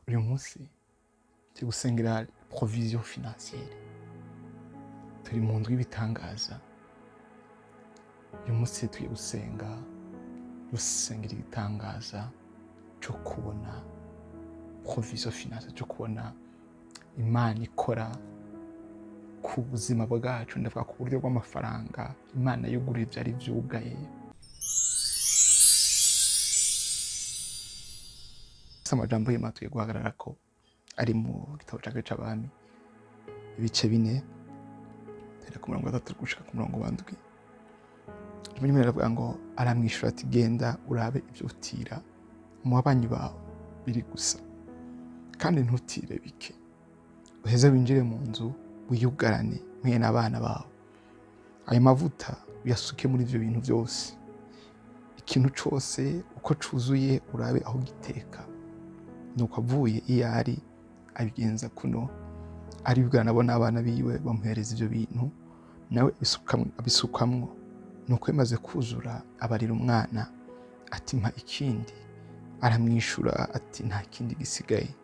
Uyu munsi turi gusengera provision financière, turi mu ndwi y'ibitangaza. Uyu munsi tugiye gusenga, dusengera igitangaza cyo kubona provision financière, cyo kubona Imana ikora ku buzima bwacu. Ndavuga ku buryo bw'amafaranga, Imana yugurura ibyari byugaye. Amajambo y'Imana tugiye guhagarara ko ari mu gitabo cya kabiri c'Abami, ibice 4, duhera ku murongo wa 3 gushika ku murongo wa 7. Ijambo ry'Imana riravuga ngo aramwishura ati genda urabe ibyo utira mu babanyi bawe biri gusa, kandi ntutire bike, uheze winjire mu nzu wiyugarane mwe n'abana bawe, ayo mavuta uyasuke muri ibyo bintu byose, ikintu cose uko cuzuye urabe aho giteka. Nuko avuye iyo ari abigenza kuno, aribwira nabo n'abana biwe, bamuhereza ibyo bintu, nawe abisukamwo. Nuko bimaze kuzura abarira umwana ati mpa ikindi. Aramwishura ati nta kindi gisigaye.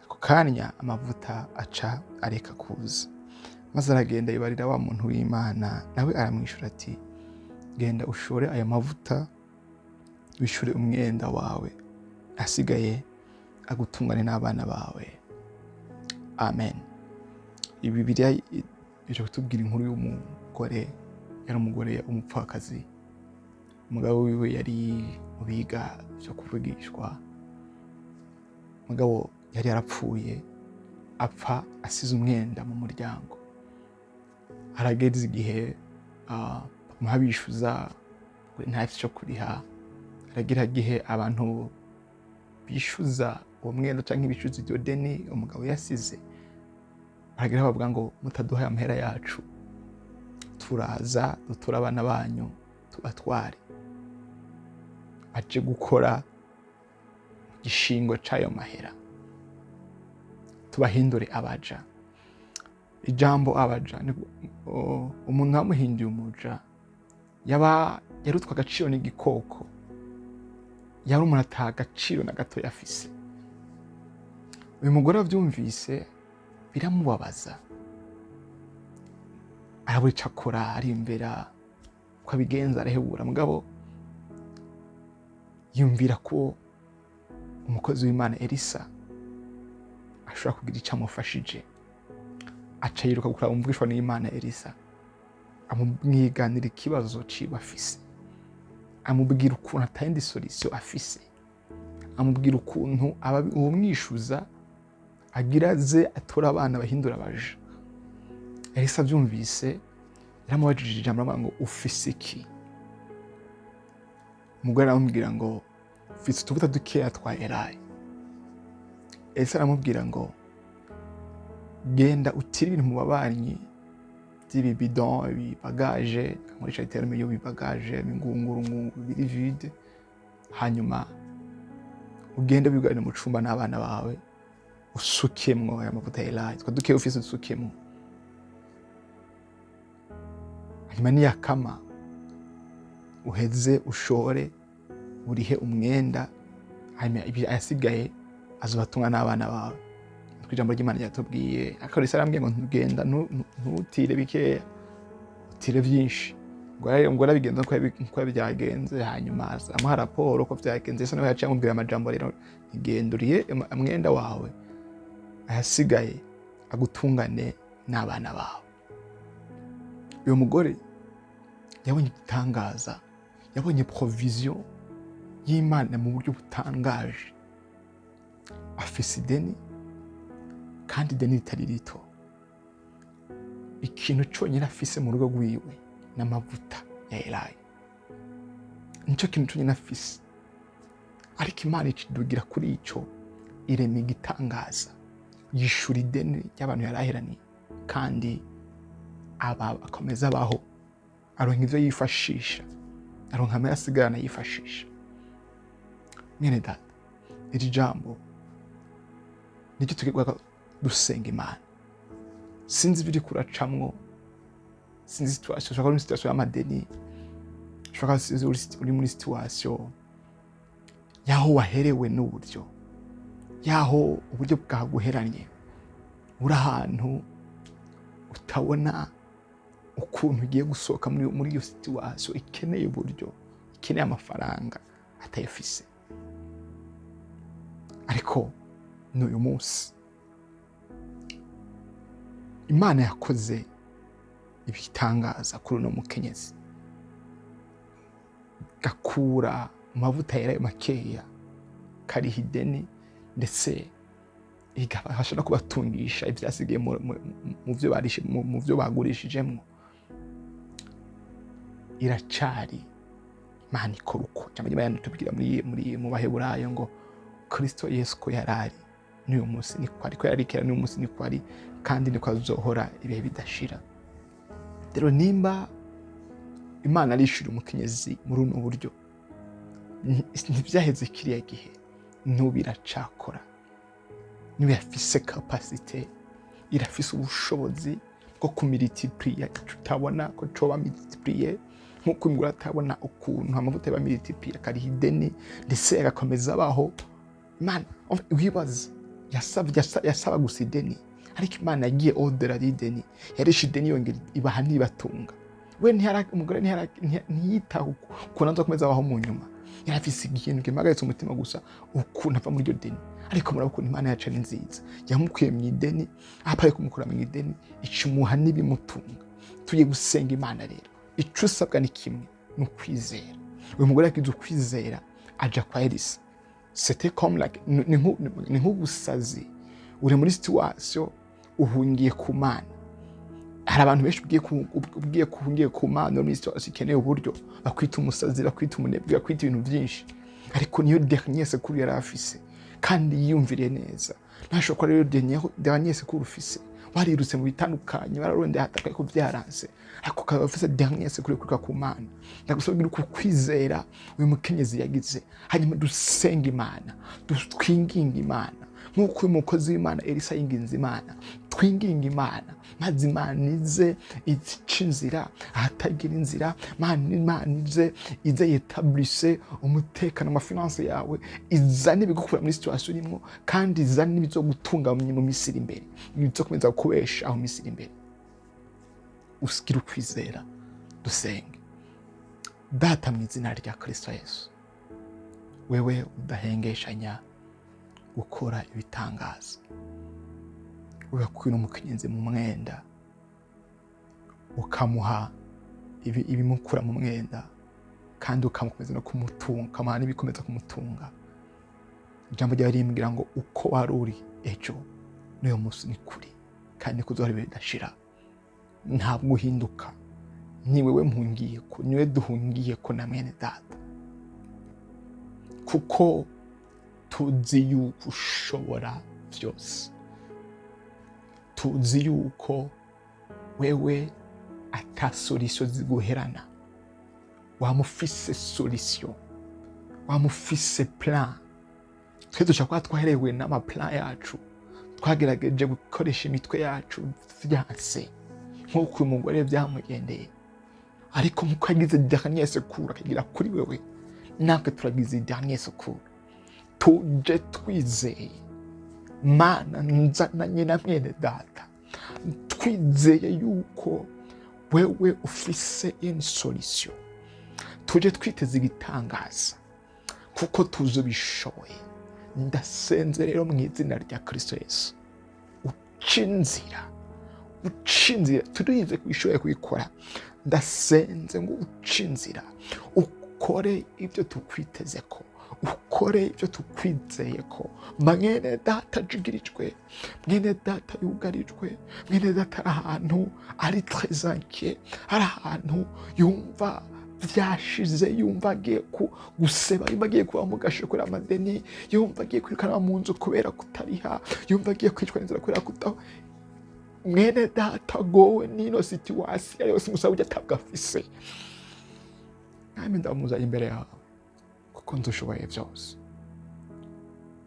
Ako kanya amavuta aca areka kuza. Maze aragenda yibarira wa muntu w'Imana, nawe aramwishura ati genda ushore aya mavuta wishure umwenda wawe, asigaye agutungane n'abana bawe. Amen. Ibi Bibiliya ije kutubwira inkuru y'umugore, yari umugore w'umupfakazi. Umugabo wiwe yari mu biga vyo kuvugishwa, umugabo yari yarapfuye, apfa asize umwenda mu muryango. Harageze igihe bamuha bishuza, ntafise ico kuriha. Haragira igihe abantu bishuza uwo mwenda canke bishuza iryo deni umugabo yasize, baragira bavuga ngo mutaduhaye amahera yacu turaza dutura abana banyu tubatware, baje gukora gishingo c'ayo mahera, tubahindure abaja. Ijambo abaja ni umuntu bamuhinduye umuja, yaba yarutwa agaciro n'igikoko, yari umuntu ata agaciro na gato yafise. Uyu mugore avyumvise biramubabaza, arabura ico akora, arimbera uko abigenza, arahebura. Mugabo yumvira ko umukozi w'Imana Elisa ashobora kugira ico amufashije, aca yiruka kuraba umuvugishwa n'Imana Elisa, amumwiganira ikibazo ciwe afise, amubwira ukuntu atayindi solution afise, amubwira ukuntu uwumwishuza agira aze atora abana bahindura abaja. Elisa avyumvise yaramubajije ijambo, aramubwira ngo ufise iki? Umugore aramubwira ngo mfise utuvuta dukeya twa Elayi. Elisa aramubwira ngo genda utire ibintu mu babanyi by'ibibidon, ibibagaje, nkoresha iterme y'ibibagaje, imingunguru biri vide, hanyuma ugende wigane mu cumba n'abana bawe, usukemwo aya mavuta ya Elayi, twa dukeya ufise usukemwo, hanyuma niyakama uheze ushore urihe umwenda, hanyuma ayasigaye azobatunga n'abana bawe. Niko ijambo ry'Imana ryatubwiye. Ariko Elisa arambwiye ngo ntugenda, ntutire bikeya, utire byinshi. Ngo arabigenza nkuko byagenze, hanyuma amuha raporo uko byagenze. Elisa nawe yaciye amubwira amajambo rero, ntigenda urihe umwenda wawe, ayasigaye agutungane n'abana bawe. Uyu mugore yabonye igitangaza, yabonye provision y'Imana mu buryo butangaje. Afise ideni, kandi ideni ritari rito. Ikintu conyine afise mu rugo rwiwe n'amavuta ya Elayi, nico kintu conyine afise. Ariko Imana ikidugira kuri ico, irema igitangaza, yishura ideni ry'abantu yaraheraniye, kandi akomeza abaho, aronka ivyo yifashisha, aronka amahera asigarana yifashisha. Mwene data, iri jambo niryo tugirwa dusenga Imana. Sinzi ibiri kuracamwo, sinzi situation, ushobora kuba uri muri situation y'amadeni, ushobora kuba uri muri situation y'aho waherewe n'uburyo. Yaho uburyo bwaguheranye, uri ahantu utabona ukuntu ugiye gusohoka muri iyo situation ikeneye uburyo, ikeneye amafaranga atayafise. Ariko n'uyu munsi Imana yakoze ibitangaza kuri uno mukenyezi, gakura mu mavuta yera makeya kariha ideni, ndetse igabasha no kubatungisha ibyasigaye mu byo barishe, mu byo bagurishijemwo. Iracari Imana ikora uko cyangwa Imana yanatubwira muri mu Baheburayo ngo Kristo Yesu ko yarari n'uyu munsi niko ari, ko yari kera n'uyu munsi niko ari, kandi niko azohora ibihe bidashira. Rero nimba Imana arishura umukenyezi muri uno buryo, ntibyaheze kiriya gihe, n'ubu iracakora. Niba irafise capacité, irafise ubushobozi bwo kumultiplier icyo utabona ko coba multiplié, nk'uko umugore atabona ukuntu amavuta yaba multiplié akariha ideni ndetse agakomeza abaho. Imana wibaza yasaba gusa ideni, ariko Imana yagiye au-delà y'ideni, yarishe ideni, yongera ibaha n'ibatunga. We umugore ntiyitaho ukuntu azakomeza abaho mu nyuma. Yari afise ikintu kimuhagaritse umutima gusa, ukuntu ava muri iryo deni. Ariko murabona ukuntu Imana yacu ari nziza, yamukuye mu ideni, aho kumukura mu ideni ikimuha n'ibimutunga. Tugiye gusenga Imana rero. Icyo usabwa ni kimwe, ni ukwizera. Uyu mugore yagize ukwizera, aja kwa Elisa. C'était comme like, ni nk'ubusazi. Uri muri situation uhungiye ku Mana. Hari abantu benshi ugiye ku Mana muri situation ikeneye uburyo, bakwita umusazi, bakwita umunebwe, bakwita ibintu byinshi. Ariko niyo dernier secours yari afise, kandi yiyumviriye neza. Ntashobora kuba rero dernier secours ufise. Warirutse mu bitandukanye, bararondeye hataka, ariko byaranse, ariko ukaba ufise dernier secours yo kwiruka ku Mana. Ndagusaba uku kwizera uyu mukenyezi yagize, hanyuma dusenga Imana, twinginga Imana nk'uko uyu mukozi w'Imana Elisa yinginze Imana. Twinginga Imana maze Imana ize ica inzira ahatagira inzira. Imana ize yétablisse umutekano mu mafinances yawe, izane ibigukura muri situation urimo, kandi izane n'ibizogutunga mu minsi iri imbere, ibizokomeza kukubeshaho mu minsi iri imbere. Usigire ukwizera, dusenge. Data, mu izina rya Kristo Yesu, wewe udahengeshanya gukora ibitangaza, ugakwira umukenyezi mu mwenda, ukamuha ibimukura mu mwenda, kandi ukamukomeza no kumutunga, ukamuha n'ibikomeza kumutunga. Ijambo ryawe rimbwira ngo uko wari uri ejo n'uyu munsi ni kuri, kandi niko uzohora ibihe bidashira. Ntabwo uhinduka. Ni wewe mpungiye ko, ni wewe duhungiye ko na mwene data, kuko tuzi yuko ushobora byose. Tuzi yuko wewe ata solution ziguherana. Wamufise solution, wamufise plan. Twe dushobora kuba twaherewe n'amaplan yacu, twagerageje gukoresha imitwe yacu vyanse, nk'uko uyu mugore byamugendeye. Ariko nk'uko yagize dernier secours akagira kuri wewe, natwe turagize dernier secours. Tuje twizeye Mana, nzananye na mwene data, twizeye yuko wewe ufise une solution. Tuje twiteze igitangaza kuko tuzi ubishoboye. Ndasenze rero mu izina rya Kristo Yesu, uca inzira, uca inzira. Turize ko ushoboye kubikora. Ndasenze ngo uce inzira, ukore ibyo tukwiteze ko, ukore ibyo tukwizeye ko. Mwene data ajugirijwe, mwene data yugarijwe, mwene data ari ahantu ari très inquiet, ari ahantu yumva byashize, yumva agiye guseba, yumva agiye kuba mu gasho kubera amadeni, yumva agiye kwirukanwa mu nzu kubera kutariha, yumva agiye kwicwa n'inzara kubera kutaho. Mwene data agowe n'ino situation yose, umusaba ujya atabwa afise. Mwami, ndamuzanye imbere yawe kuko nzi ushoboye byose,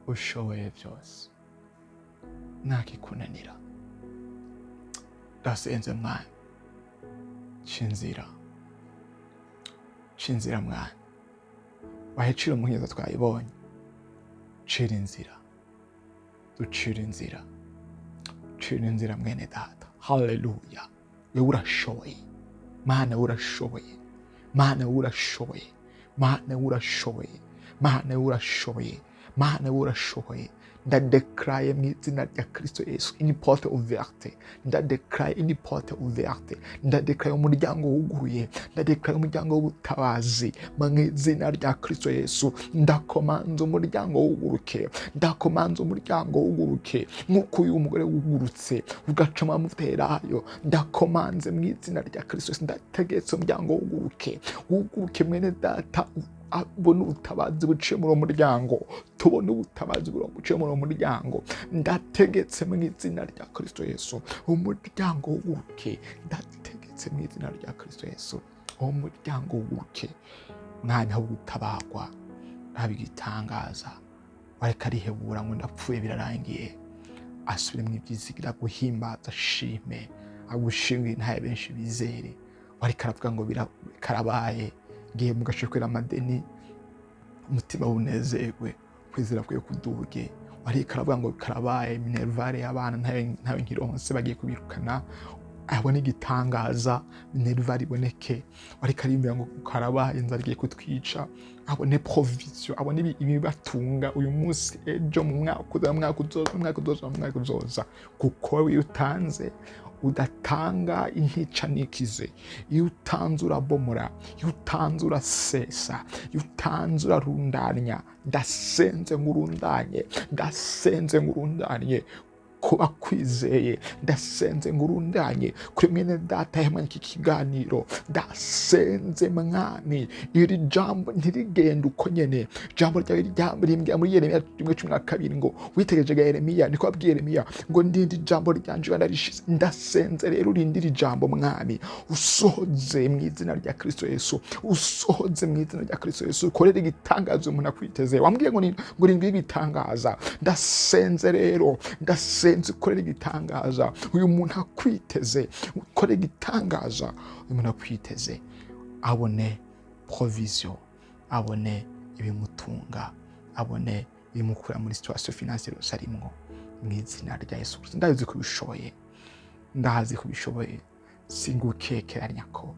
ushoboye byose, ntakikunanira. Ndasenze Mwami, ca inzira, ca inzira Mwami. Wahecira umuhinza twayibonye, cira inzira. Ducira inzira, cira inzira mwene data. Haleluya! Wewe urashoboye Mana, urashoboye Mana, urashoboye Mana, urashoboye Mana, urashoboye Mana, urashoboye. Ndadekaraye mu izina rya Kristo Yesu une porte ouverte. Ndadekaraye une porte ouverte. Ndadekaraye umuryango wuguruye. Ndadekaraye umuryango w'ubutabazi mu izina rya Kristo Yesu. Ndakomanza umuryango wuguruke. Ndakomanza umuryango wuguruke nk'uko uyu mugore wugurutse ugacamo amavuta yelayo. Ndakomanze mu izina rya Kristo Yesu. Ndategetse umuryango wuguruke, wuguruke mwene data abone ubutabazi buciye muri uwo muryango. Tubone ubutabazi buciye muri uwo muryango. Ndategetse mu izina rya Kristo Yesu umuryango wuguruke. Ndategetse mu izina rya Kristo Yesu uwo muryango wuguruke. Mwanya wo gutabagwa haba igitangaza. Wareka arihebura ngo ndapfuye, birarangiye. Asubire mu ibyizigira, guhimbaza, ashime, agushimwe ntaye benshi bizere. Wareka aravuga ngo karabaye, ngiye mu gace kwera amadeni, umutima wunezerwe, kwizera kwe kuduge. Wareka aravuga ngo karabaye, minerval y'abana ntayo nkironse, bagiye kubirukana. Abone igitangaza, minerval iboneke. Wareka ariyumvira ngo karabaye, inzara igiye kutwica. Abone provision, abone ibibatunga uyu munsi, ejo, mu mwaka uza, mu mwaka uzoza, mu mwaka uzoza, mu mwaka uzoza. Kuko iyo utanze, udatanga intica nikize. Iyo utanze urabomora, iyo utanze urasesa, iyo utanze urarundanya. Ndasenze ngo urundanye, ndasenze ngo urundanye kuba kwizeye, ndasenze ngo urundanye kuri mwene data yamanye iki kiganiro. Ndasenze Mwami, iri jambo ntirigende uko nyene. Ijambo ryawe rimbwira muri Yeremiya 1:12 ngo witegereje Yeremiya, niko wabwiye Yeremiya ngo ndinde ijambo ryanje ndarishize. Ndasenze rero urindire ijambo Mwami, usohoze mu izina rya Kristo Yesu, usohoze mu izina rya Kristo Yesu. Ukorere igitangaza umuntu akwiteze. Wambwiye ngo ngo rindire ibitangaza. Ndasenze rero, ndasenze ukorere igitangaza uyu muntu akwiteze, ukorere igitangaza uyu muntu akwiteze, abone provision, abone ibimutunga, abone ibimukura muri situation financière yose arimwo mu izina rya Yesu Kristo. Ndazi ko ubishoboye, ndazi ko ubishoboye. Singukekeranya ko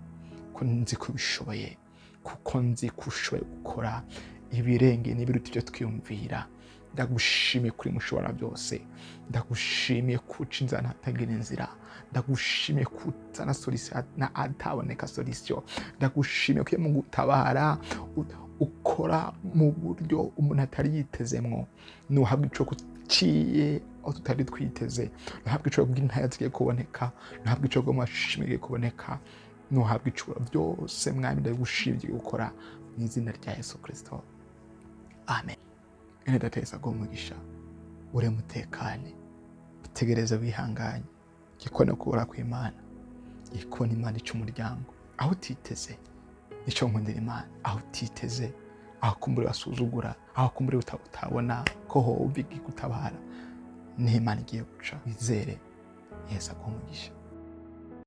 nzi ko ubishoboye, kuko nzi ko ushoboye gukora ibirenge n'ibiruta ibyo twiyumvira. Ndagushimiye kuri mushobora byose. Ndagushimiye kuca inzira ntatagira inzira. Ndagushimiye kuzana solution na ataboneka solution. Ndagushimiye ko mu gutabara ukora mu buryo umuntu atari yitezemwo. Nuhabwa ico kuciye aho tutari twiteze, nuhabwa ico bw'intaya zigiye kuboneka, nuhabwa ico bw'amashimwe agiye kuboneka, nuhabwa icubahiro byose Mwami. Ndagushimye gukora mu izina rya Yesu Kristo, amen. Ene data, Yesu aguhe umugisha, ure mutekane, utegereze wihanganye gikone kubura kw'Imana, gikone Imana ica umuryango aho utiteze. Nicyo nkundira Imana: aho utiteze, aho kumbure basuzugura, aho kumbure utabona ko hoba igutabara, niho Imana igiye guca. Wizere. Yesu aguhe umugisha.